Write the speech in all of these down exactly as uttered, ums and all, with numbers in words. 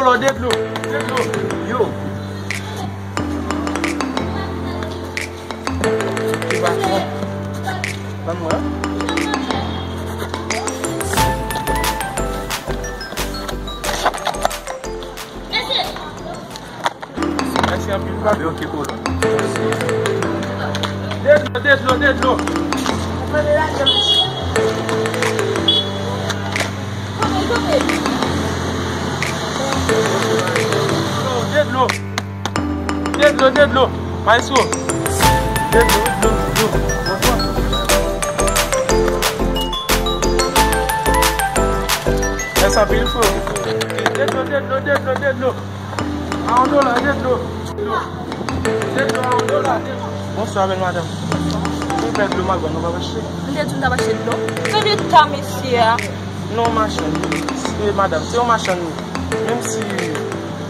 De dlo, de dlo. Yo. Ki patwon? Ban mwen. Mèsi anpil, pa. Yo, ki kolòn. De dlo, de dlo, de dlo. De dlo. De dlo, de dlo. Maestro. De dlo, de dlo, de dlo. Bonswa. Mèsi anpil, frè. De dlo, de dlo, de dlo, de dlo. A yon dola, de dlo. De dlo, a yon dola, de dlo. Bonswa, bèl madanm. Silvouplè, dlo m ap vann, nou p ap achte? M te di w m t ap achte dlo. Gade eta mesye a. Non, machann. Se madanm, se yon machann wi. Menm si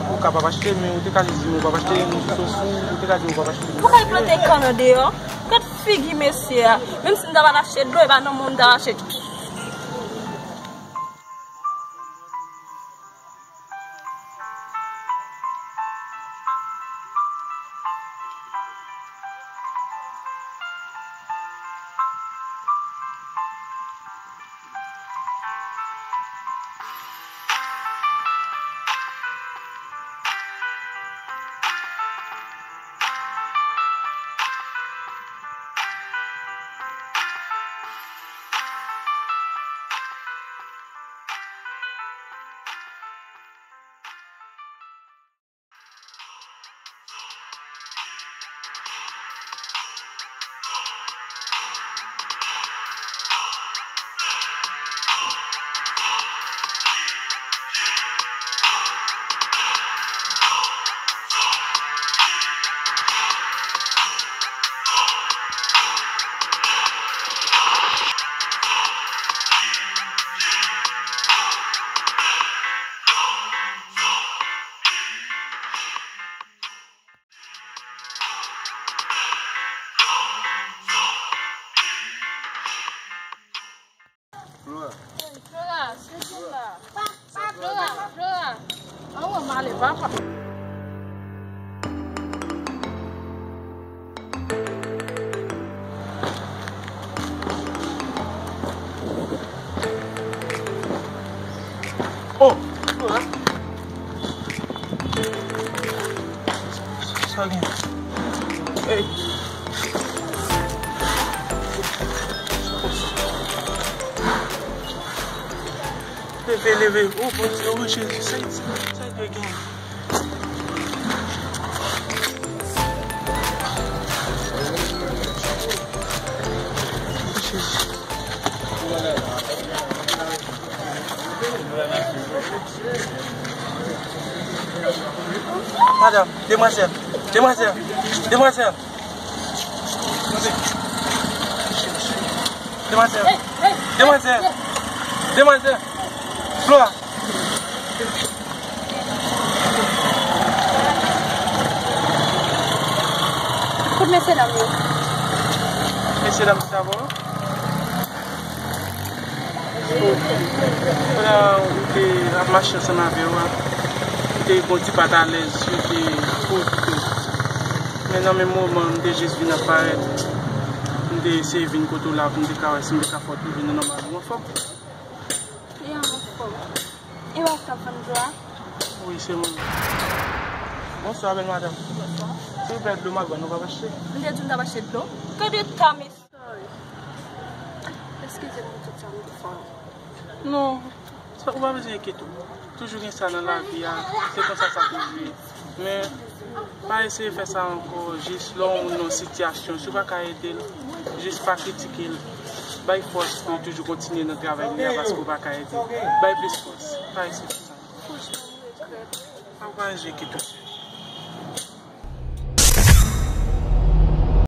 ou kapab achte, men ou te ka jis di m ou p ap achte, nou sou sou, ou te ka di m ou p ap achte. Ou ka plante kann andeyò? Gad figi mesye a. Menm si m ta pral achte dlo, e pa nan men w m ta achte. Flora. Flora, sezi la. Flora, Flora. An wè m ale papa. Oh! Sa gen? Ey! Leve, leve. Oh, Bondye, oh, Jezi, sa, sa, sa yo gen? Oh, Jezi. Madanm, demwazèl, demwazèl, demwazèl. Demwazèl, demwazèl, demwazèl. Flora. Kot mesye dam yo? Mesye dam ki t avè w? Pandan ou te ap mache ansanm avè yo a, ou te gen yon ti pa t alèz, ou te pwokite. Men nan menm moman, m te jis vin ap parèt. M te eseye vin kote w la pou m te ka wè si m te ka fè w tounen nòmal. Ou anfòm? Wi, anfòm. E w k ap vann dlo a? Wi, se mwen. Bonswa, bèl madanm. Bonswa. Silvouplè, dlo m ap vann, nou p ap achte? M te di w m t ap achte dlo. Gade eta mesye. Sorry. Eskize m pou tout sa m te fè w. Non, sa, ou pa bezwen enkyete w. Toujou gen sa nan lavi a, se konsa sa toujou ye. Men, pa eseye fè sa ankò, jis lè w nan sitiyasyon, si w pa ka ede l, jis pa kritike l. Bay fòs pou l toujou kontinye nan travay li a, paske w pa ka ede l. Bay plis fòs, pa eseye fè sa ankò. Franchman, m regrèt. Sa w pa bezwen enkyete w.